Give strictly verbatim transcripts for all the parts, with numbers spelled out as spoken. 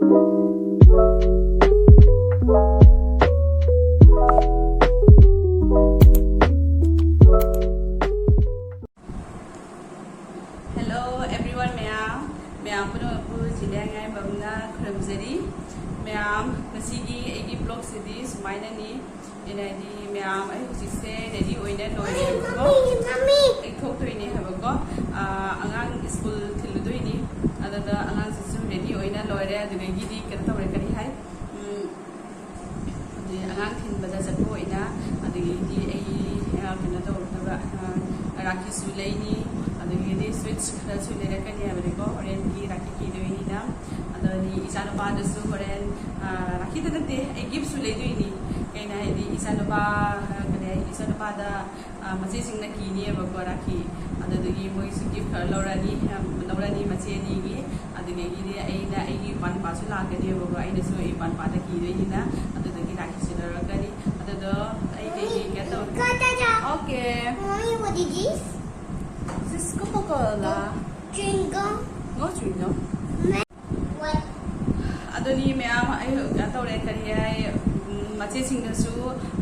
Hello everyone, ꯃꯌꯥꯝ, ꯃꯌꯥꯝ ꯄꯨꯝꯅꯃꯛꯄꯨ ꯆꯤꯟꯗꯥꯏ ꯉꯥꯏꯕꯝꯅ ꯈꯨꯔꯨꯝꯖꯔꯤ꯫ ꯃꯌꯥꯝ, ꯉꯁꯤꯒꯤ ꯑꯩꯒꯤ vlogꯁꯤꯗꯤ ꯁꯨꯃꯥꯏꯅꯅꯤ꯫ ꯑꯩꯅ ꯍꯥꯏꯗꯤ, ꯃꯌꯥꯝ, ꯑꯩ ꯍꯧꯖꯤꯛꯁꯦ ready ꯑꯣꯏꯅ ꯂꯣꯏꯔꯦꯕꯀꯣ꯫ ꯑꯩ ꯊꯣꯛꯇꯣꯏꯅꯦ ꯍꯥꯏꯕꯀꯣ꯫ ꯑꯥ, ꯑꯉꯥꯡ ꯁ꯭ꯀꯨꯜ ꯊꯤꯜꯂꯨꯗꯣꯏꯅꯤ꯫ ꯑꯗꯨꯗ ꯑꯉꯥꯡꯁꯤꯁꯨ ready ꯑꯣꯏꯅ ꯂꯣꯏꯔꯦ꯫ ꯑꯗꯨꯗꯒꯤꯗꯤ ꯀꯩꯅꯣ ꯇꯧꯔꯦ, ꯀꯔꯤ ꯍꯥꯏ? ꯎꯝ, ꯑꯗꯨꯗꯤ ꯑꯉꯥꯡ ꯊꯤꯟꯕꯗ ꯆꯠꯄ ꯑꯣꯏꯅ, ꯑꯗꯒꯤꯗꯤ ꯑꯩ, ꯑ, ꯀꯩꯅꯣ ꯇꯧꯔꯛꯇꯕ, ꯑ, ꯔꯥꯈꯤꯁꯨ ꯂꯩꯅꯤ, ꯑꯗꯒꯤꯗꯤ sweets ꯈꯔꯁꯨ ꯂꯩꯔꯛꯀꯅꯤ ꯍꯥꯏꯕꯅꯤꯀꯣ, ꯍꯣꯔꯦꯟꯒꯤ ꯔꯥꯈꯤ ꯀꯤꯗꯣꯏꯅꯤꯅ꯫ ꯑꯗꯒꯤ ꯏꯆꯥꯅꯨꯄꯥꯗꯁꯨ ꯍꯣꯔꯦꯟ, ꯑ, ꯔꯥꯈꯤꯗ ꯅꯠꯇꯦ, ꯑꯩ giftꯁꯨ ꯂꯩꯗꯣꯏꯅꯤ꯫ ꯀꯩꯅꯣ ꯍꯥꯏꯗꯤ, ꯏꯆꯥꯅꯨꯄꯥ, ꯑ, ꯀꯔꯤ ꯍꯥꯏ, ꯏꯆꯥꯅꯨꯄꯥꯗ ꯑ, ꯃꯆꯦꯁꯤꯡꯅ ꯀꯤꯅꯤꯕꯀꯣ ꯔꯥꯈꯤ꯫ ꯑꯗꯨꯗꯨꯒꯤ ꯃꯣꯏꯁꯨ gift ꯈꯔ ꯂꯧꯔꯅꯤ, ꯌꯥꯝ ꯂꯧꯔꯅꯤ ꯃꯆꯦ ꯑꯅꯤꯒꯤ꯫ ꯑꯗꯨꯗꯒꯤꯗꯤ ꯑꯩꯅ ꯑꯩꯒꯤ ꯏꯄ꯭ꯋꯥ ꯅꯨꯄꯥꯁꯨ ꯂꯥꯛꯀꯅꯦꯕꯀꯣ, ꯑꯩꯅꯁꯨ ꯑꯩ ꯏꯄ꯭ꯋꯥ ꯅꯨꯄꯥꯗ ꯀꯤꯗꯣꯏꯅꯤꯅ꯫ ꯑꯗꯨꯗꯒꯤ ꯔꯥꯈꯤꯁꯨ ꯂꯧꯔꯛꯀꯅꯤ꯫ ꯑꯗꯨꯗꯣ ꯑꯩ ꯀꯩꯀꯩ ꯀꯩꯅꯣ ꯇꯧ-, Okay. Mommy, what is this? This is Coca-Cola. Chewing gum? No chewing gum. ꯑꯗꯨꯅꯤ ꯃꯌꯥꯝ, ꯑꯩ ꯀꯩꯅꯣ ꯇꯧꯔꯦ, ꯀꯔꯤ ꯍꯥꯏ, ꯎꯝ, ꯃꯆꯦꯁꯤꯡꯗꯁꯨ,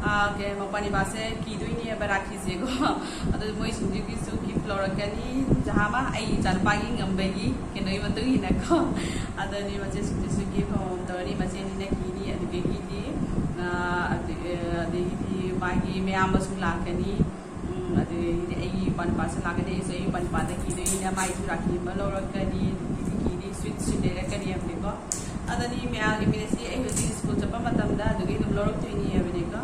ꯑꯥ, ꯀꯩ, ꯃꯧꯄ꯭ꯋꯥ ꯅꯤꯄꯥꯁꯦ ꯀꯤꯗꯣꯏꯅꯦꯕ ꯔꯥꯈꯤꯁꯦꯀꯣ꯫ ꯑꯗꯨ ꯃꯣꯏꯁꯤꯡꯗꯨꯒꯤꯁꯨ gift ꯂꯧꯔꯛꯀꯅꯤ, ꯖꯍꯥꯃ ꯑꯩ ꯏꯆꯥꯅꯨꯄꯥꯒꯤ ꯉꯝꯕꯒꯤ ꯀꯩꯅꯣꯒꯤ ꯃꯇꯨꯡ ꯏꯟꯅꯀꯣ꯫ ꯑꯗꯨꯅꯤ ꯃꯆꯦꯁꯤꯡꯗꯨꯁꯨ gift ꯑꯃꯃꯝ ꯇꯧꯔꯅꯤ, ꯃꯆꯦ ꯑꯅꯤꯅ ꯀꯤꯅꯤ, ꯑꯗꯨꯗꯒꯤꯗꯤ, ꯑꯥ, ꯑꯗ-, ꯑꯗꯒꯤꯗꯤ ꯃꯥꯒꯤ ꯃꯌꯥꯝꯕꯁꯨ ꯂꯥꯛꯀꯅꯤ꯫ ꯎꯝ, ꯑꯗꯨꯗꯒꯤꯗꯤ ꯑꯩꯒꯤ ꯏꯄ꯭ꯋꯥ ꯅꯨꯄꯥꯁꯨ ꯂꯥꯛꯀꯅꯤ, ꯑꯩꯁꯨ ꯑꯩꯒꯤ ꯏꯄ꯭ꯋꯥ ꯅꯨꯄꯥꯗ ꯀꯤꯗꯣꯏꯅꯤꯅ ꯃꯥꯏꯁꯨ ꯔꯥꯈꯤ ꯑꯃ ꯂꯧꯔꯛꯀꯅꯤ, ꯑꯗꯨꯗꯒꯤꯗꯤ ꯀꯤꯗꯤ sweetꯁꯨ ꯂꯩꯔꯛꯀꯅꯤ ꯍꯥꯏꯕꯅꯤꯀꯣ꯫ ꯑꯗꯨꯗꯤ ꯃꯌꯥꯝꯒꯤ ꯃꯤꯅꯁꯤ ꯑꯩ ꯍꯧꯖꯤꯛ ꯁ꯭ꯀꯨꯜ ꯆꯠꯄ ꯃꯇꯝꯗ ꯑꯗꯨꯒꯤ ꯑꯗꯨꯝ ꯂꯧꯔꯛꯇꯣꯏꯅꯤ ꯍꯥꯏꯕꯅꯤꯀꯣ꯫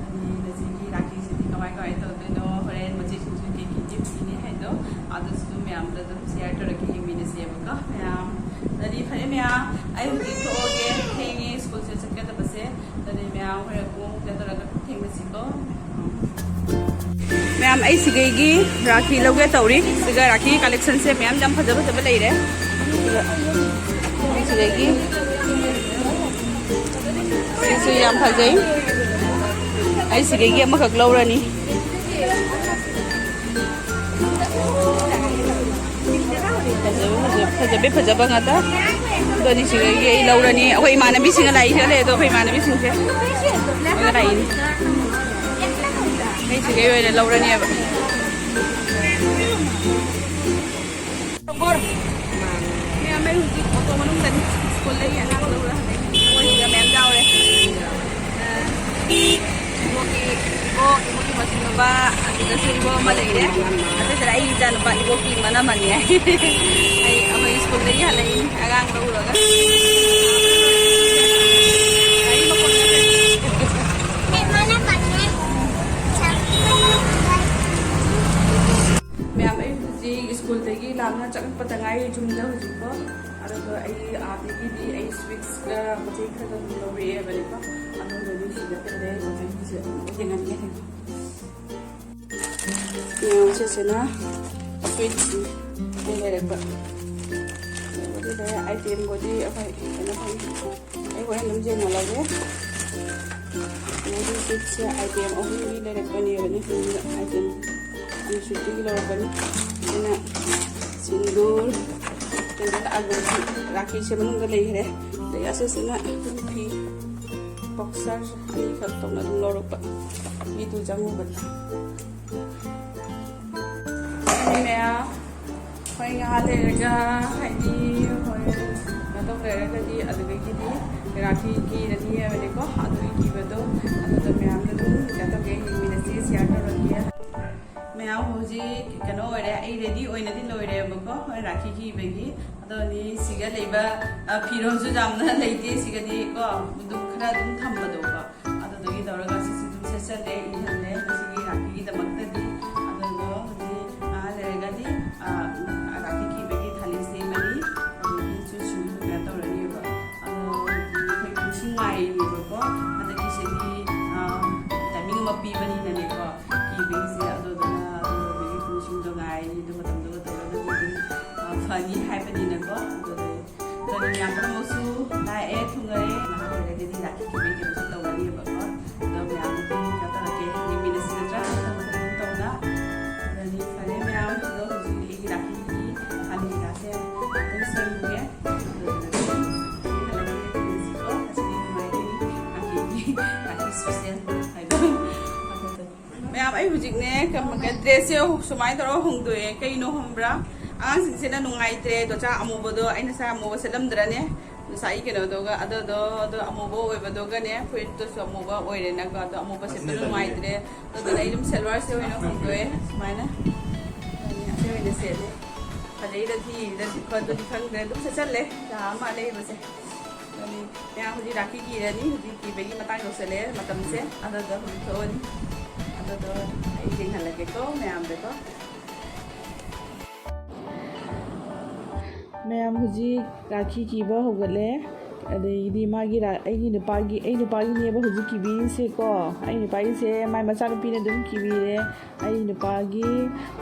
ꯑꯗꯨꯗꯤ ꯉꯁꯤꯒꯤ ꯔꯥꯈꯤꯁꯤꯗꯤ ꯀꯃꯥꯏ ꯀꯃꯥꯏ ꯇꯧꯗꯣꯏꯅꯣ, ꯍꯣꯔꯦꯟ ꯃꯆꯦꯁꯤꯡꯁꯨ ꯀꯩ ꯀꯩ gift ꯄꯤꯅꯤ ꯍꯥꯏꯗꯣ ꯑꯗꯨꯁꯨ ꯑꯗꯨꯝ ꯃꯌꯥꯝꯗ ꯑꯗꯨꯝ share ꯇꯧꯔꯒ ꯌꯦꯡꯃꯤꯟꯅꯁꯦꯕꯀꯣ ꯃꯌꯥꯝ꯫ ꯑꯗꯨꯗꯤ ꯐꯔꯦ ꯃꯌꯥꯝ, ꯑꯩ ꯍꯧꯖꯤꯛ ꯊꯣꯛꯑꯒꯦ, ꯊꯦꯡꯉꯦ ꯁ꯭ꯀꯨꯜꯁꯦ ꯆꯠꯀꯗꯕꯁꯦ꯫ ꯑꯗꯨꯗꯤ ꯃꯌꯥꯝ ꯍꯣꯔꯦꯟ ꯑꯃꯨꯛ ꯀꯩꯅꯣ ꯇꯧꯔꯒ ꯊꯦꯡꯅꯁꯤꯀꯣ꯫ ꯃꯌꯥꯝ, ꯑꯩ ꯁꯤꯒꯩꯒꯤ ꯔꯥꯈꯤ ꯂꯧꯒꯦ ꯇꯧꯔꯤ꯫ ꯁꯤꯒ ꯔꯥꯈꯤ collectionꯁꯦ ꯃꯌꯥꯝ ꯌꯥꯝ ꯐꯖ ꯐꯖꯕ ꯂꯩꯔꯦ꯫ ꯁꯤꯒ ꯁꯤꯗꯒꯤ ꯁꯤꯁꯨ ꯌꯥꯝ ꯐꯖꯩ꯫ ꯑꯩ ꯁꯤꯗꯒꯤ ꯑꯃꯈꯛ ꯂꯧꯔꯅꯤ꯫ ꯐꯖꯕ ꯐꯖꯕ ꯉꯥꯛꯇ꯫ ꯑꯗꯣ ꯑꯅꯤꯁꯤꯗꯒꯤ ꯑꯩ ꯂꯧꯔꯅꯤ꯫ ꯑꯩꯈꯣꯏ ꯏꯃꯥꯟꯅꯕꯤꯁꯤꯡꯒ ꯂꯥꯛꯏꯁꯤꯒ ꯂꯩ꯫ ꯑꯗꯣ ꯑꯩꯈꯣꯏ ꯏꯃꯥꯟꯅꯕꯤꯁꯤꯡꯁꯦ ꯃꯣꯏꯒ ꯂꯥꯛꯏꯅꯤ꯫ ꯑꯩꯁꯤꯗꯩ ꯑꯣꯏꯅ ꯂꯧꯔꯅꯦꯕ꯫ ꯃꯌꯥꯝ ꯑꯩ ꯍꯧꯖꯤꯛ ꯑꯣꯇꯣ ꯃꯅꯨꯡꯗꯅꯤ꯫ ꯁ꯭ꯀꯨꯜꯗꯒꯤ ꯑꯉꯥꯡ ꯂꯧꯔ ꯍꯜꯂꯛꯏ꯫ ꯃꯣꯏꯁꯤꯗ ꯃꯌꯥꯝ ꯌꯥꯎꯔꯦ꯫ ꯏꯕꯣꯛꯀꯤ, ꯏꯕꯣꯛ, ꯏꯕꯣꯛꯀꯤ ꯃꯆꯤꯟ ꯅꯨꯄꯥ, ꯑꯗꯨꯗꯁꯨ ꯏꯕꯣꯛ ꯑꯃ ꯂꯩꯔꯦ꯫ ꯑꯗꯨꯗ ꯑꯩ ꯏꯆꯥ ꯅꯨꯄꯥ ꯏꯕꯣꯛꯀꯤ ꯃꯅꯥꯃꯅꯤ ꯍꯥꯏ꯫ ꯑꯩ, ꯑꯩꯈꯣꯏ ꯁ꯭ꯀꯨꯜꯗꯒꯤ ꯍꯜꯂꯛꯏ ꯑꯉꯥꯡ ꯂꯧꯔꯒ꯫ ꯒꯥꯔꯤ ꯃꯈꯣꯟ ꯉꯥꯛꯇꯅꯤ꯫ ꯃꯌꯥꯝ, ꯑꯩ ꯍꯧꯖꯤꯛ ꯁ꯭ꯀꯨꯜꯗꯒꯤ ꯂꯥꯞꯅ ꯆꯪꯉꯛꯄꯗ ꯉꯥꯏꯔꯤ ꯌꯨꯝꯗ ꯍꯧꯖꯤꯛꯀꯣ꯫ ꯑꯗꯨꯒ ꯑꯩ ꯑꯥꯗꯒꯤꯗꯤ ꯑꯩ ꯁ꯭ꯋꯤꯠꯁꯀ ꯃꯆꯦ ꯈꯔꯒ ꯑꯗꯨꯝ ꯂꯧꯔꯛꯑꯦꯕꯅꯦꯀꯣ꯫ ꯑꯗꯨꯒꯗꯤ ꯁꯤꯗ ꯀꯩ ꯂꯩ ꯃꯆꯦꯒꯤꯁꯦ ꯑꯗꯨꯝ ꯌꯦꯡꯍꯟꯒꯦ꯫ ꯃꯌꯥꯝꯁꯤꯁꯤꯅ ꯁ꯭ꯋꯤꯠꯁ ꯂꯩꯔꯛꯄ꯫ ꯑꯗꯨꯗꯤ ꯂꯩꯔꯦ, ꯑꯥꯏꯇꯦꯝꯕꯨꯗꯤ ꯑꯩꯈꯣꯏ ꯀꯩꯅꯣ ꯐꯪꯉꯤ꯫ ꯑꯩ ꯍꯣꯔꯦꯟ ꯑꯗꯨꯝ ꯌꯦꯡꯍꯜꯂꯒꯦ꯫ ꯃꯣꯏꯒꯤ ꯁꯤꯠꯁꯦ ꯑꯥꯏꯇꯦꯝ ꯑꯍꯨꯝꯒꯤ ꯂꯩꯔꯛꯄꯅꯦꯕꯅꯦ꯫ ꯑꯗꯨꯅ ꯑꯥꯏꯇꯦꯝ ꯑꯅꯤ ꯁꯤꯠꯇꯒꯤ ꯂꯧꯔꯛꯄꯅꯤ꯫ ꯑꯩꯅ ꯁꯤꯟꯗꯨꯔ, ꯀꯦꯟꯗꯜ, ꯑꯒꯔꯕꯇꯤ, ꯔꯥꯈꯤꯁꯦ ꯃꯅꯨꯡꯗ ꯂꯩꯈ꯭ꯔꯦ꯫ ꯑꯗꯩ ꯑꯁꯤꯁꯤꯅ ꯐꯤ ꯕꯣꯛꯁꯔ ꯑꯅꯤꯈꯛ ꯇꯧꯅ ꯑꯗꯨꯝ ꯂꯧꯔꯛꯄ꯫ ꯃꯤꯗꯨ ꯆꯪꯉꯨꯕꯗ꯫ ꯃꯌꯥꯝ ꯍꯣꯏ, ꯉꯥꯏꯍꯥꯛ ꯂꯩꯔꯒ, ꯍꯥꯏꯗꯤ, ꯍꯣꯏ, ꯉꯥꯛꯇꯪ ꯂꯩꯔꯒꯗꯤ ꯑꯗꯨꯗꯒꯤꯗꯤ ꯔꯥꯈꯤ ꯀꯤꯔꯅꯤ ꯍꯥꯏꯕꯅꯦꯀꯣ꯫ ꯑꯗꯨꯒꯤ ꯀꯤꯕꯗꯣ ꯑꯗꯨꯗ ꯃꯌꯥꯝꯗ ꯑꯗꯨꯝ ꯀꯩꯅꯣ ꯇꯧꯒꯦ, ꯌꯦꯡꯃꯤꯟꯅꯁꯤ, ꯁꯤꯌꯥꯔ ꯇꯧꯔꯛꯀꯦ꯫ ꯃꯌꯥꯝ ꯍꯧꯖꯤꯛ ꯀꯩꯅꯣ ꯑꯣꯏꯔꯦ, ꯑꯩ ꯔꯦꯗꯤ ꯑꯣꯏꯅꯗꯤ ꯂꯣꯏꯔꯦꯕꯀꯣ꯫ ꯍꯣꯏ, ꯔꯥꯈꯤ ꯀꯤꯕꯒꯤ꯫ ꯑꯗꯣ ꯑꯅꯤ ꯁꯤꯒ ꯂꯩꯕ, ꯑ, ꯐꯤꯔꯣꯜꯁꯨ ꯌꯥꯝꯅ ꯂꯩꯇꯦ ꯁꯤꯒꯗꯤ ꯀꯣ, ꯑꯗꯨꯝ ꯈꯔ ꯑꯗꯨꯝ ꯊꯝꯕꯗꯣꯀꯣ꯫ ꯑꯗꯨꯗꯒꯤ ꯇꯧꯔꯒ ꯁꯤꯁꯨ ꯑꯗꯨꯝ ꯁꯦꯠꯆꯜꯂꯦ, ꯏꯟꯍꯜꯂꯦ ꯉꯁꯤꯒꯤ ꯔꯥꯈꯤꯒꯤꯗꯃꯛꯇꯗꯤ꯫ ꯑꯗꯨꯒ ꯍꯧꯖꯤꯛ ꯉꯥꯏꯍꯥꯛ ꯂꯩꯔꯒꯗꯤ, ꯑ, ꯔꯥꯈꯤ ꯀꯤꯕꯒꯤ ꯊꯥꯂꯤ ꯁꯦꯝꯃꯅꯤ꯫ ꯑꯗꯒꯤ ꯆꯨꯁꯨ ꯀꯩꯅꯣ ꯇꯧꯔꯅꯤꯕ꯫ ꯑꯗꯣ ꯑꯩꯈꯣꯏ ꯄꯨꯟꯁꯤ ꯉꯥꯏꯔꯤꯅꯦꯕꯀꯣ꯫ ꯍꯟꯗꯛꯀꯤꯁꯤꯗꯤ, ꯑ, ꯇꯥꯏꯃꯤꯡ ꯑꯃ ꯄꯤꯕꯅꯤꯅꯅꯦꯀꯣ꯫ ꯀꯤꯕꯒꯤꯁꯦ ꯑꯗꯨꯗꯨꯅ ꯑꯗꯨ ꯑꯣꯏꯕꯒꯤ ꯄꯨꯟꯁꯤꯗꯣ ꯉꯥꯏꯔꯤ꯫ ꯑꯗꯨ ꯃꯇꯝꯗꯨꯒ ꯇꯧꯔꯒꯗꯤ ꯑꯗꯨꯝ, ꯑ, ꯐꯅꯤ ꯍꯥꯏꯕꯅꯤꯅꯀꯣ꯫ ꯑꯗꯨꯗꯤ ꯑꯗꯣ ꯃꯌꯥꯝ ꯄꯨꯝꯅꯃꯛꯁꯨ ꯂꯥꯛꯑꯦ, ꯊꯨꯡꯉꯔꯦ꯫ ꯉꯥꯏꯍꯥꯛ ꯂꯩꯔꯒꯗꯤ ꯂꯥꯛꯈꯤꯕꯒꯤ ꯀꯩꯅꯣꯁꯨ ꯇꯧꯒꯅꯤꯕꯀꯣ꯫ ꯑꯗꯣ ꯃꯌꯥꯝ ꯀꯩꯅꯣ ꯇꯧꯔꯛꯀꯦ, ꯌꯦꯡꯃꯤꯟꯅꯁꯤ ꯅꯠꯇ꯭ꯔꯥ? ꯃꯊꯪ ꯃꯊꯪ ꯑꯗꯨꯝ ꯇꯧꯅ꯫ ꯑꯗꯨꯗꯤ ꯐꯔꯦ ꯃꯌꯥꯝ, ꯑꯗꯣ ꯍꯧꯖꯤꯛ ꯑꯩꯒꯤ ꯂꯥꯛꯈꯤꯕꯒꯤ ꯐꯥꯅꯤ ꯀꯩꯀꯥꯁꯦ ꯑꯩ ꯍꯧꯖꯤꯛꯅꯦ ꯗ꯭ꯔꯦꯁꯁꯦ ꯁꯨꯃꯥꯏꯅ ꯇꯧꯔꯒ ꯍꯣꯡꯗꯣꯛꯑꯦ꯫ ꯀꯩꯅꯣ ꯈꯪꯕ꯭ꯔꯥ? ꯑꯉꯥꯡꯁꯤꯡꯁꯤꯅ ꯅꯨꯡꯉꯥꯏꯇ꯭ꯔꯦ꯫ ꯗꯣꯆꯥ ꯑꯃꯨꯕꯗꯣ, ꯑꯩꯅ ꯉꯁꯥꯏ ꯑꯃꯨꯕ ꯁꯦꯠꯂꯝꯗ꯭ꯔꯅꯦ? ꯉꯁꯥꯏ ꯀꯩꯅꯣꯗꯨꯒ ꯑꯗꯨꯗꯣ, ꯑꯗꯣ ꯑꯃꯨꯕ ꯑꯣꯏꯕꯗꯨꯒꯅꯦ, ꯐꯨꯔꯤꯠꯇꯨꯁꯨ ꯑꯃꯨꯕ ꯑꯣꯏꯔꯦꯅꯀꯣ꯫ ꯑꯗꯣ ꯑꯃꯨꯕ ꯁꯦꯠꯄꯗꯣ ꯅꯨꯡꯉꯥꯏꯇ꯭ꯔꯦ꯫ ꯑꯗꯨꯗꯨꯅ ꯑꯩ ꯑꯗꯨꯝ ꯁꯦꯜꯋꯥꯔꯁꯦ ꯑꯣꯏꯅ ꯍꯣꯡꯗꯣꯛꯑꯦ ꯁꯨꯃꯥꯏꯅ꯫ ꯑꯗꯨꯅꯤ ꯑꯁꯤ ꯑꯣꯏꯅ ꯁꯦꯠꯂꯦ꯫ ꯐꯖꯩꯔꯗꯤ ꯏꯔꯗꯤ ꯈꯣꯠꯄꯗꯤ ꯈꯪꯗ꯭ꯔꯦ, ꯑꯗꯨꯝ ꯁꯦꯠꯆꯜꯂꯦ꯫ ꯀꯥ ꯑꯃ ꯂꯩꯕꯁꯦ꯫ ꯑꯗꯨꯅꯤ ꯃꯌꯥꯝ ꯍꯧꯖꯤꯛ ꯔꯥꯈꯤ ꯀꯤꯔꯅꯤ꯫ ꯍꯧꯖꯤꯛ ꯀꯤꯕꯒꯤ ꯃꯇꯥꯡ ꯌꯧꯁꯜꯂꯛꯑꯦ꯫ ꯃꯇꯝꯁꯦ ꯑꯗꯨꯗ ꯍꯧꯖꯤꯛ ꯊꯣꯛꯑꯅꯤ꯫ ꯑꯗꯨꯗꯣ ꯑꯩ ꯌꯦꯡꯍꯜꯂꯒꯦꯀꯣ ꯃꯌꯥꯝꯗꯀꯣ꯫ ꯃꯌꯥꯝ ꯍꯧꯖꯤꯛ ꯔꯥꯈꯤ ꯀꯤꯕ ꯍꯧꯒꯠꯂꯦ꯫ ꯑꯗꯒꯤꯗꯤ ꯃꯥꯒꯤ ꯔꯥ-, ꯑꯩꯒꯤ ꯅꯨꯄꯥꯒꯤ, ꯑꯩ ꯅꯨꯄꯥꯒꯤꯅꯦꯕ ꯍꯧꯖꯤꯛ ꯀꯤꯕꯤꯔꯤꯁꯦꯀꯣ꯫ ꯑꯩ ꯅꯨꯄꯥꯒꯤꯁꯦ ꯃꯥꯏ ꯃꯆꯥꯅꯨꯄꯤꯅ ꯑꯗꯨꯝ ꯀꯤꯕꯤꯔꯦ꯫ ꯑꯩ ꯅꯨꯄꯥꯒꯤ,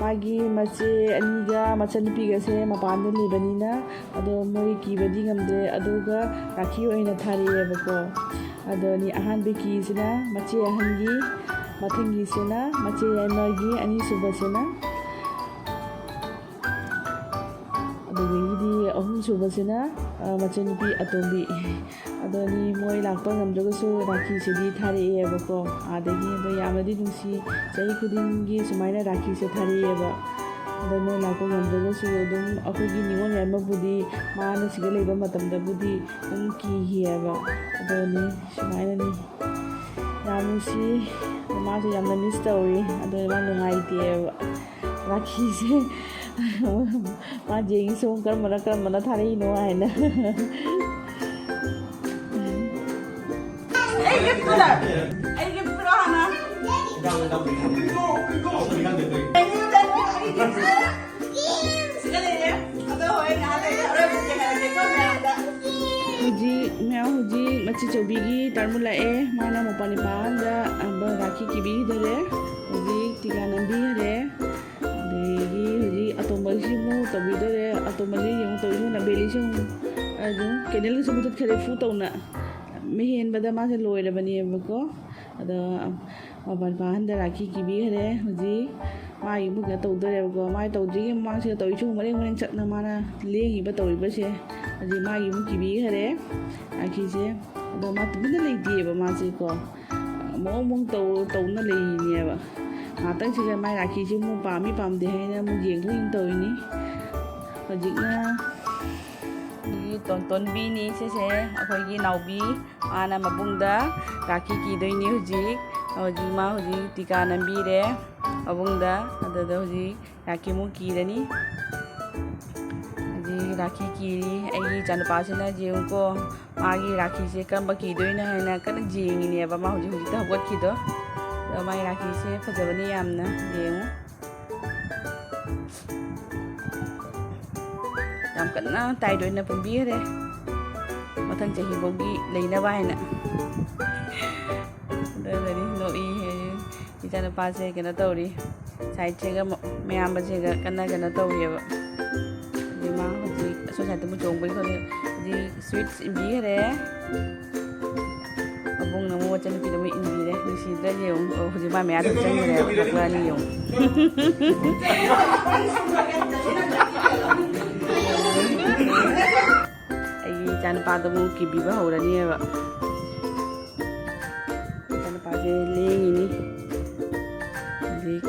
ꯃꯥꯒꯤ ꯃꯆꯦ ꯑꯅꯤꯒ ꯃꯆꯟꯅꯨꯄꯤꯒꯁꯦ ꯃꯄꯥꯟꯗ ꯂꯩꯕꯅꯤꯅ, ꯑꯗꯣ ꯃꯣꯏ ꯀꯤꯕꯗꯤ ꯉꯝꯗ꯭ꯔꯦ꯫ ꯑꯗꯨꯒ ꯔꯥꯈꯤ ꯑꯣꯏꯅ ꯊꯥꯔꯛꯑꯦꯕꯀꯣ꯫ ꯑꯗꯨꯅꯤ ꯑꯍꯥꯟꯕ ꯀꯤꯁꯤꯅ ꯃꯆꯦ ꯑꯍꯟꯒꯤ, ꯃꯊꯪꯒꯤꯁꯤꯅ ꯃꯆꯦ ꯌꯥꯏꯃꯒꯤ, ꯑꯅꯤꯁꯨꯕꯁꯤꯅ ꯑꯗꯨꯗꯒꯤꯗꯤ ꯑꯍꯨꯝꯁꯨꯕꯁꯤꯅ, ꯑ, ꯃꯆꯟꯅꯨꯄꯤ ꯑꯇꯣꯝꯕꯤ꯫ ꯑꯗꯨꯅꯤ ꯃꯣꯏ ꯂꯥꯛꯄ ꯉꯝꯗ꯭ꯔꯒꯁꯨ ꯔꯥꯈꯤꯁꯤꯗꯤ ꯊꯥꯔꯛꯑꯦꯕꯀꯣ꯫ ꯑꯥꯗꯒꯤ ꯑꯗꯣ ꯌꯥꯝꯅꯗꯤ ꯅꯨꯡꯁꯤ, ꯆꯍꯤ ꯈꯨꯗꯤꯡꯒꯤ ꯁꯨꯃꯥꯏꯅ ꯔꯥꯈꯤꯁꯦ ꯊꯥꯔꯛꯑꯦꯕ꯫ ꯑꯗꯣ ꯃꯣꯏ ꯂꯥꯛꯄ ꯉꯝꯗ꯭ꯔꯒꯁꯨ ꯑꯗꯨꯝ ꯑꯩꯈꯣꯏꯒꯤ ꯅꯤꯉꯣꯜ ꯌꯥꯏꯃꯕꯨꯗꯤ ꯃꯥꯅ ꯁꯤꯗ ꯂꯩꯕ ꯃꯇꯝꯗꯕꯨꯗꯤ ꯑꯗꯨꯝ ꯀꯤꯈꯤꯑꯕ꯫ ꯑꯗꯨꯅꯤ ꯁꯨꯃꯥꯏꯅꯅꯤ꯫ ꯌꯥꯝ ꯅꯨꯡꯁꯤ꯫ ꯃꯥꯁꯨ ꯌꯥꯝꯅ ꯃꯤꯁ ꯇꯧꯔꯤ꯫ ꯑꯗꯣ ꯃꯥ ꯅꯨꯡꯉꯥꯏꯇꯦꯕ꯫ ꯔꯥꯈꯤꯁꯦ ꯃꯥ ꯌꯦꯡꯉꯤꯁꯦ ꯀꯔꯝꯕꯅ ꯀꯔꯝꯕꯅ ꯊꯥꯔꯛꯏꯅꯣ ꯍꯥꯏꯅ꯫ ꯑꯩꯒꯤ ꯄꯨꯔꯛ-, ꯑꯩꯒꯤ ꯄꯨꯔꯛ ꯍꯥꯟꯅ꯫ ꯁꯤꯒ ꯂꯩꯔꯦ꯫ ꯑꯗꯣ ꯍꯣꯏ, ꯉꯥꯏꯍꯥꯛ ꯂꯩꯔꯦ꯫ ꯍꯣꯔꯦꯟ ꯑꯃꯨꯛ ꯌꯦꯡꯍꯜꯂꯒꯦꯀꯣ ꯃꯌꯥꯝꯗ꯫ ꯍꯧꯖꯤꯛ, ꯃꯌꯥꯝ ꯍꯧꯖꯤꯛ ꯃꯆꯤ ꯆꯧꯕꯤꯒꯤ ꯇꯥꯔꯃꯨ ꯂꯥꯛꯑꯦ꯫ ꯃꯥꯅ ꯃꯄꯥꯟ ꯏꯄꯥ ꯑꯍꯟꯗ, ꯑ, ꯔꯥꯈꯤ ꯀꯤꯕꯤꯗꯣꯔꯦ꯫ ꯍꯧꯖꯤꯛ ꯇꯤꯀꯥ ꯅꯝꯕꯤꯈꯔꯦ꯫ ꯑꯗꯒꯤ ꯍꯧꯖꯤꯛ ꯑꯇꯣꯝꯕꯒꯤꯁꯤ ꯑꯃꯨꯛ ꯇꯧꯕꯤꯗꯣꯔꯦ꯫ ꯑꯇꯣꯝꯕꯒꯤ ꯑꯃꯨꯛ ꯇꯧꯕꯤꯗꯣꯔꯦ꯫ ꯕꯦꯂꯤꯁꯤ ꯑꯃꯨꯛ ꯑꯗꯨꯝ ꯀꯦꯟꯗꯜꯒꯁꯨ ꯃꯨꯊꯠꯈꯔꯦ꯫ ꯐꯨ ꯇꯧꯅ ꯃꯤ ꯍꯦꯟꯕꯗ ꯃꯥꯁꯦ ꯂꯣꯏꯔꯕꯅꯦꯕꯀꯣ꯫ ꯑꯗꯣ ꯃꯄꯥꯟ ꯏꯄꯥ ꯑꯍꯟꯗ ꯔꯥꯈꯤ ꯀꯤꯕꯤꯈꯔꯦ꯫ ꯍꯧꯖꯤꯛ ꯃꯥꯒꯤ ꯑꯃꯨꯛ ꯀꯩꯅꯣ ꯇꯧꯗꯣꯔꯦꯕꯀꯣ꯫ ꯃꯥꯒꯤ ꯇꯧꯗ꯭ꯔꯤꯉꯩ ꯃꯃꯥꯡꯁꯤꯗ ꯇꯧꯔꯤꯁꯤ ꯃꯔꯦꯡ ꯃꯔꯦꯡ ꯆꯠꯅ ꯃꯥꯅ ꯂꯦꯡꯉꯤꯕ ꯇꯧꯔꯤꯕꯁꯦ꯫ ꯍꯧꯖꯤꯛ ꯃꯥꯒꯤ ꯑꯃꯨꯛ ꯀꯤꯕꯤꯈꯔꯦ ꯔꯥꯈꯤꯁꯦ꯫ ꯑꯗꯣ ꯃꯥ ꯇꯨꯃꯤꯟꯅ ꯂꯩꯇꯦꯕ ꯃꯥꯁꯦꯀꯣ꯫ ꯃꯑꯣꯡ ꯃꯑꯣꯡ ꯇꯧ-, ꯇꯧꯅ ꯂꯩꯔꯤꯅꯦꯕ꯫ ꯉꯥꯛꯇꯪꯁꯤꯗ ꯃꯥꯏ ꯔꯥꯈꯤꯁꯦ ꯑꯃꯨꯛ ꯄꯥꯝꯃꯤ ꯄꯥꯝꯗꯦ ꯍꯥꯏꯅ ꯑꯃꯨꯛ ꯌꯦꯡꯊꯣꯛ ꯌꯦꯡ ꯇꯧꯔꯤꯅꯤ꯫ ꯍꯧꯖꯤꯛꯅ ꯑꯩꯈꯣꯏꯒꯤ ꯇꯣꯟꯇꯣꯟꯕꯤꯅꯤ ꯁꯤꯁꯦ, ꯑꯩꯈꯣꯏꯒꯤ ꯅꯥꯎꯕꯤ꯫ ꯃꯥꯅ ꯃꯕꯨꯡꯗ ꯔꯥꯈꯤ ꯀꯤꯗꯣꯏꯅꯤ ꯍꯧꯖꯤꯛ꯫ ꯍꯧꯖꯤꯛ ꯃꯥ ꯍꯧꯖꯤꯛ ꯇꯤꯀꯥ ꯅꯝꯕꯤꯔꯦ ꯃꯕꯨꯡꯗ꯫ ꯑꯗꯨꯗ ꯍꯧꯖꯤꯛ ꯔꯥꯈꯤ ꯑꯃꯨꯛ ꯀꯤꯔꯅꯤ꯫ ꯍꯧꯖꯤꯛ ꯔꯥꯈꯤ ꯀꯤꯔꯤ꯫ ꯑꯩꯒꯤ ꯏꯆꯥꯅꯨꯄꯥꯁꯤꯅ ꯌꯦꯡꯉꯨꯀꯣ, ꯃꯥꯒꯤ ꯔꯥꯈꯤꯁꯦ ꯀꯔꯝꯕ ꯀꯤꯗꯣꯏꯅꯣ ꯍꯥꯏꯅ ꯀꯟꯅ ꯌꯦꯡꯉꯤꯅꯦꯕ꯫ ꯃꯥ ꯍꯧꯖꯤꯛ ꯍꯧꯖꯤꯛꯇ ꯍꯧꯒꯠꯈꯤꯗꯣ꯫ ꯑꯗꯣ ꯃꯥꯒꯤ ꯔꯥꯈꯤꯁꯦ ꯐꯖꯕꯅꯤ ꯌꯥꯝꯅ, ꯌꯦꯡꯉꯨ꯫ ꯌꯥꯝ ꯀꯟꯅ ꯇꯥꯏꯠ ꯑꯣꯏꯅ ꯄꯨꯟꯕꯤꯈꯔꯦ, ꯃꯊꯪ ꯆꯍꯤꯐꯥꯎꯒꯤ ꯂꯩꯅꯕ ꯍꯥꯏꯅ꯫ ꯑꯗꯨꯗꯅꯤ ꯅꯣꯛꯏ꯫ ꯏꯆꯥꯅꯨꯄꯥꯁꯦ ꯀꯩꯅꯣ ꯇꯧꯔꯤ, ꯁꯥꯏꯠꯁꯤꯒ ꯃ-, ꯃꯌꯥꯝꯕꯁꯤꯒ ꯀꯟꯅ ꯀꯩꯅꯣ ꯇꯧꯔꯤꯑꯕ꯫ ꯑꯗꯩ ꯃꯥ ꯍꯧꯖꯤꯛ ꯑꯁꯣꯝ ꯁꯥꯏꯠꯇ ꯑꯃꯨꯛ ꯆꯣꯡꯕꯒꯤ ꯈꯣꯠꯂꯤ꯫ ꯍꯧꯖꯤꯛ ꯁ꯭ꯋꯤꯠꯁ ꯏꯟꯕꯤꯈꯔꯦ꯫ ꯃꯕꯨꯡꯅ ꯑꯃꯨꯛ ꯃꯆꯟꯅꯨꯄꯤꯗ ꯑꯃꯨꯛ ꯏꯟꯕꯤꯔꯦ꯫ ꯅꯨꯡꯁꯤꯗ꯭ꯔꯥ ꯌꯦꯡꯉꯨ꯫ ꯑꯣ, ꯍꯧꯖꯤꯛ ꯃꯥ ꯃꯌꯥꯗ ꯆꯪꯈ꯭ꯔꯦ꯫ ꯀꯞꯂꯛꯑꯅꯤ ꯌꯦꯡꯉꯨ꯫ ꯑꯩꯒꯤ ꯏꯆꯥꯅꯨꯄꯥꯗꯣ ꯑꯃꯨꯛ ꯀꯤꯕꯤꯕ ꯍꯧꯔꯅꯤꯕ꯫ ꯏꯆꯥꯅꯨꯄꯥꯁꯦ ꯂꯦꯡꯉꯤꯅꯤ꯫ ꯍꯧꯖꯤꯛ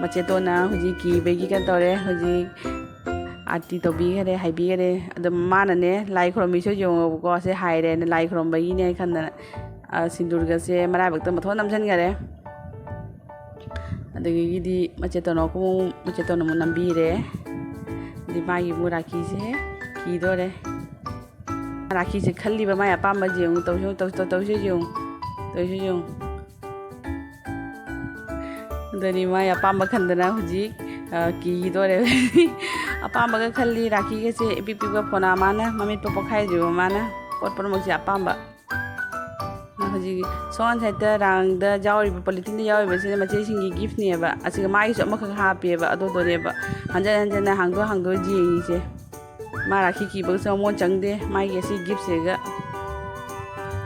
ꯃꯆꯦꯇꯣꯟꯅ ꯍꯧꯖꯤꯛ ꯀꯤꯕꯒꯤ ꯀꯩꯅꯣ ꯇꯧꯔꯦ꯫ ꯍꯧꯖꯤꯛ ꯑꯥꯔꯇꯤ ꯇꯧꯕꯤꯈꯔꯦ, ꯍꯥꯏꯕꯤꯈꯔꯦ꯫ ꯑꯗꯣ ꯃꯥꯅꯅꯦ, ꯂꯥꯏ ꯈꯨꯔꯨꯝꯃꯤꯁꯨ ꯌꯦꯡꯉꯣꯕꯀꯣ, ꯁꯦ ꯍꯥꯏꯔꯦꯅ ꯂꯥꯏ ꯈꯨꯔꯨꯝꯕꯒꯤꯅꯦ ꯈꯟꯗꯅ, ꯑ, ꯁꯤꯟꯗꯨꯔꯒꯁꯦ ꯃꯔꯥꯏꯕꯛꯇ ꯃꯊꯣꯟ ꯅꯝꯁꯤꯟꯈꯔꯦ꯫ ꯑꯗꯒꯤꯗꯤ ꯃꯆꯦꯇꯣꯟꯅ ꯑꯃꯨꯛ, ꯃꯆꯦꯇꯣꯟꯅ ꯑꯃꯨꯛ ꯅꯝꯕꯤꯔꯦ꯫ ꯑꯗꯩ ꯃꯥꯒꯤ ꯑꯃꯨꯛ ꯔꯥꯈꯤꯁꯦ ꯀꯤꯗꯣꯔꯦ꯫ ꯔꯥꯈꯤꯁꯦ ꯈꯜꯂꯤꯕ ꯃꯥꯏ ꯑꯄꯥꯝꯕꯁꯦ ꯌꯦꯡꯉꯨ, ꯇꯧꯁꯤ, ꯇꯧ-, ꯇꯧ-, ꯇꯧꯁꯤ ꯌꯦꯡꯉꯨ, ꯇꯧꯁꯤ ꯌꯦꯡꯉꯨ꯫ ꯑꯗꯨꯅꯤ ꯃꯥꯏ ꯑꯄꯥꯝꯕ ꯈꯟꯗꯅ ꯍꯧꯖꯤꯛ, ꯑ, ꯀꯤꯗꯣꯔꯦ꯫ ꯑꯄꯥꯝꯕꯒ ꯈꯜꯂꯤ, ꯔꯥꯈꯤꯒꯁꯦ ꯏꯄꯤꯛ ꯄꯤꯛꯄ ꯐꯣꯅꯥ ꯃꯥꯅ, ꯃꯃꯤꯠ ꯄꯣꯛꯄ ꯈꯥꯏꯗ꯭ꯔꯤꯕ ꯃꯥꯅ, ꯄꯣꯠ ꯄꯨꯝꯅꯃꯛꯁꯦ ꯑꯄꯥꯝꯕ꯫ ꯍꯧꯖꯤꯛ ꯁꯣꯝ ꯁꯥꯏꯠꯇ ꯔꯥꯡꯗ ꯌꯥꯎꯔꯤꯕ, ꯄꯣꯂꯤꯊꯤꯟꯗ ꯌꯥꯎꯔꯤꯕꯁꯤꯅ ꯃꯆꯦꯁꯤꯡꯒꯤ ꯒꯤꯐꯅꯦꯕ꯫ ꯑꯁꯤꯒ ꯃꯥꯒꯤꯁꯨ ꯑꯃꯈꯛ ꯍꯥꯞꯄꯦꯕ, ꯑꯗꯨꯗꯨꯅꯦꯕ ꯍꯟꯖꯟ ꯍꯟꯖꯟꯅ ꯍꯥꯡꯗꯣꯛ ꯍꯥꯡꯗꯣꯛ ꯌꯦꯡꯉꯤꯁꯦ꯫ ꯃꯥ ꯔꯥꯈꯤ ꯀꯤꯕꯒꯁꯨ ꯃꯉꯣꯟ ꯆꯪꯗꯦ, ꯃꯥꯒꯤ ꯑꯁꯤ ꯒꯤꯐꯁꯤꯒ꯫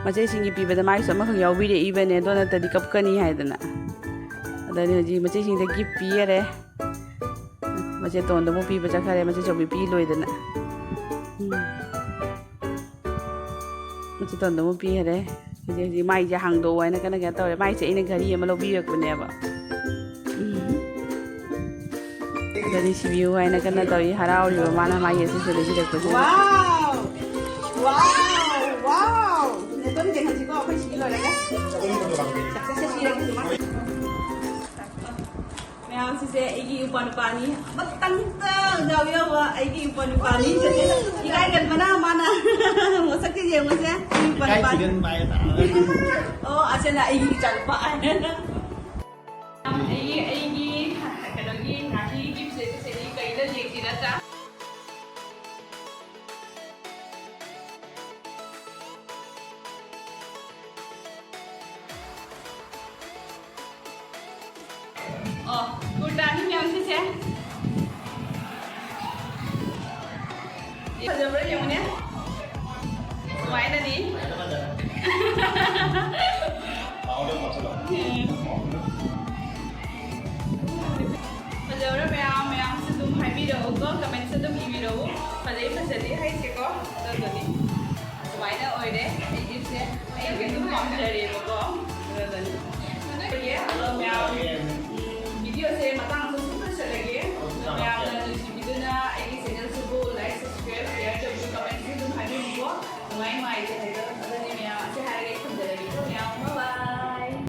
ꯃꯆꯦꯁꯤꯡꯒꯤ ꯄꯤꯕꯗ ꯃꯥꯒꯤꯁꯨ ꯑꯃꯈꯛ ꯌꯥꯎꯕꯤꯔꯛꯏꯕꯅꯦ, ꯑꯗꯣ ꯅꯠꯇ꯭ꯔꯗꯤ ꯀꯞꯀꯅꯤ ꯍꯥꯏꯗꯅ꯫ ꯑꯗꯨꯅꯤ ꯍꯧꯖꯤꯛ ꯃꯆꯦꯁꯤꯡꯗ ꯒꯤꯐ ꯄꯤꯈꯔꯦ꯫ ꯃꯆꯦꯇꯣꯟꯗ ꯑꯃꯨꯛ ꯄꯤꯕ ꯆꯠꯈꯔꯦ, ꯃꯆꯦ ꯆꯧꯕꯤ ꯄꯤ ꯂꯣꯏꯗꯅ꯫ ꯎꯝ꯫ ꯃꯆꯦꯇꯣꯟꯗ ꯑꯃꯨꯛ ꯄꯤꯈꯔꯦ꯫ ꯍꯧꯖꯤꯛ, ꯍꯧꯖꯤꯛ ꯃꯥꯏꯁꯦ ꯍꯥꯡꯗꯣꯛꯑꯣ ꯍꯥꯏꯅ ꯀꯟꯅ ꯀꯩꯅꯣ ꯇꯧꯔꯦ꯫ ꯃꯥꯏꯁꯦ ꯑꯩꯅ ꯘꯔꯤ ꯑꯃ ꯂꯧꯕꯤꯔꯛꯄꯅꯦꯕ꯫ ꯁꯤꯕꯤꯌꯨ ꯍꯥꯏꯅ ꯀꯟꯅ ꯇꯧꯔꯤ꯫ ꯍꯔꯥꯎꯔꯤꯕ ꯃꯥꯅ ꯃꯥꯒꯤ ꯑꯁꯤꯁꯦ ꯂꯩꯁꯤꯜꯂꯛꯄꯁꯤꯗ꯫ Wow! Wow! Wow! ꯅꯦꯇꯣꯟ ꯌꯦꯡꯍꯟꯁꯤꯀꯣ, ꯑꯩꯈꯣꯏ ꯁꯤ ꯂꯣꯏꯔꯒ꯫ ꯁꯛꯁꯦꯁ ꯄꯤꯔꯒꯦ꯫ ꯃꯌꯥꯝꯁꯤꯁꯦ ꯑꯩꯒꯤ ꯏꯄ꯭ꯋꯥ ꯅꯨꯄꯥꯅꯤ꯫ ꯑꯃꯇꯪꯇ ꯌꯥꯎ ꯌꯥꯎꯕ ꯑꯩꯒꯤ ꯏꯄ꯭ꯋꯥ ꯅꯨꯄꯥꯅꯤ꯫ ꯏꯀꯥꯏꯒꯟꯕꯅ ꯃꯥꯅ꯫ ꯃꯁꯛꯁꯦ ꯌꯦꯡꯉꯨꯁꯦ, ꯑꯩꯒꯤ ꯏꯄ꯭ꯋꯥ ꯅꯨꯄꯥꯅꯤ꯫ ꯏꯀꯥꯏ ꯊꯤꯒꯟꯕ ꯍꯥꯏꯇꯥꯔꯦ꯫ ꯑꯣ, ꯑꯁꯤꯅ ꯑꯩꯒꯤ ꯏꯆꯥ ꯅꯨꯄꯥ꯫ ꯑꯩꯒꯤ, ꯑꯩꯒꯤ ꯀꯩꯅꯣꯒꯤ ꯔꯥꯈꯤꯒꯤ ꯒꯤꯐꯁꯦ ꯁꯤꯗꯤ ꯀꯩꯗ ꯂꯦꯛꯁꯤ ꯅꯠꯇ꯭ꯔꯥ? ꯑꯣ, ꯀꯨꯔꯇꯥꯅꯤ ꯃꯌꯥꯝꯁꯤꯁꯦ꯫ ꯐꯖꯕ꯭ꯔꯥ ꯌꯦꯡꯉꯨꯅꯦ꯫ ꯁꯨꯃꯥꯏꯅꯅꯤ꯫ ꯎꯝ꯫ ꯐꯖꯕ꯭ꯔꯥ ꯃꯌꯥꯝ? ꯃꯌꯥꯝꯁꯨ ꯑꯗꯨꯝ ꯍꯥꯏꯕꯤꯔꯛꯎꯀꯣ, ꯀꯃꯦꯟꯁꯨ ꯑꯗꯨꯝ ꯏꯕꯤꯔꯛꯎ꯫ ꯐꯖꯩ ꯐꯖꯗꯦ ꯍꯥꯏꯁꯦꯀꯣ꯫ ꯑꯗꯨꯗꯨꯅꯤ꯫ ꯑꯗꯨꯃꯥꯏꯅ ꯑꯣꯏꯔꯦ꯫ ꯑꯩꯒꯤꯁꯦ ꯑꯩꯒꯤ ꯑꯗꯨꯝ ꯄꯥꯝꯖꯔꯦꯕꯀꯣ꯫ ꯑꯗꯨꯗꯨꯅꯤ꯫ ꯑꯗꯣ ꯃꯌꯥꯝ, ꯎꯝ, ꯚꯤꯗꯤꯑꯣꯁꯦ ꯃꯇꯥꯡꯁꯨ ꯁꯨꯝ ꯂꯣꯏꯁꯤꯜꯂꯒꯦ꯫